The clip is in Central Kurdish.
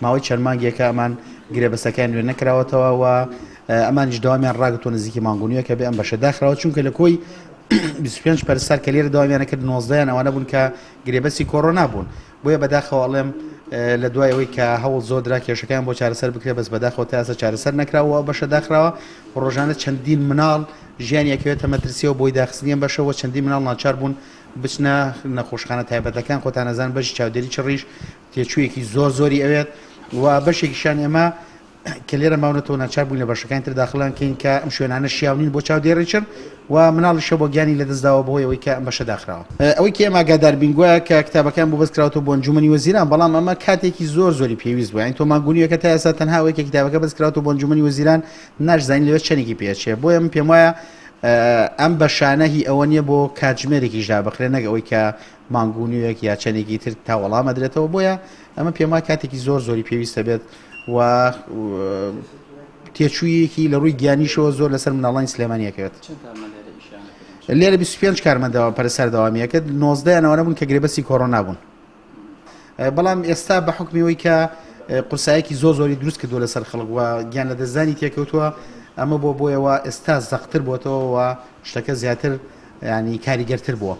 ماوەی چەند مانگێکە ئەمان گرێبەستەکەیان نوێ نەکراوەتەوە و ئەمانیش دەوامیان ڕاگرتووە نزیکی مانگ و نیوێکە بێ ئەم بەشە داخراوە چونکە لە کۆی 25 پەرستار کە لێرە دەوامیانە کرد 19 یان ئەوانە بوون کە گرێبەستی کۆرۆنا بوون بۆیە بەداخەوە ئەڵێم لە دوای ئەوەی کە هەوڵ زۆر درا کێشەکەیان بۆ چارەسەر بکرێت بەس بەداخەوە تا ئێستا چارەسەر نەکراوە و ئەو بەشە داخراوە و ڕۆژانە چەندین مناڵ ژیانی ئەکەوێتە مەترسیەوە بۆی داخستنی ئەم بەشەوە چەندین مناڵ ناچار بوون بچنە نەخۆشخانە تایبەتەکان خۆتان ئەزان بەشی چاودێری چڕیش تێچوویەکی زۆر زۆری ئەوێت و بەشێکیشیان ئێمە کە لێرە ماونەتەوە ناچار بووین لە بەشەکانی تر داخڵیان کەین کە ئەم شوێنانە شیاو نین بۆ چاودێڕی چڕ و مناڵیشە بۆ گیانی لەدەستداوە بەهۆی ئەوەی کە ئەم بەشە داخراوە. ئەوەی کە ئێمە ئاگادار بین گوایە کە کتابەکان بۆ بەستکراوەتەوە بۆ ئەنجومەنی وەزیران بەڵام ئەمە کاتێکی زۆر زۆری پێویست بوو یانی تۆ مانگونیەکە تا ئێستا تەنها ئەوەی کە کتابەکە بەستکراوەتەوە بۆ ئەنجومەنی وەزیران ناشزانین لەوێ چەندێکی پێ ئەچێ بۆیە من پێم وایە ئەم بەشانە هی ئەوە نییە بۆ کاتژمێرێکیش دابخرێن نەک ئەوەی کە مانگ و نیوێک یا چەندێکی تر تا وەڵام ئەدرێتەوە بۆیە ئەمە پێم وایە کاتێکی زۆر زۆری پێویستە بێت و تێچوویەکی لە ڕووی گیانیشەوە زۆر لەسەر مناڵانی سلێمانی ئەکەوێت. لێرە 25 کارمەندەوە پەرستار دەوامیەکرد 19 یان ئەوانە بوون کە گرێبەستی کۆرۆنا بوون بەڵام ئێستا بە حکمیەوەی کە قورسایەکی زۆر زۆری دروست کردووە لەسەر خەڵک و گیان لە دەستدانی تێکەوتووە ئەمە بۆ بۆیەوە ئێستا زەقتر بۆتەوە و شتەکە زیاتر ینی کاریگەرتر بووە.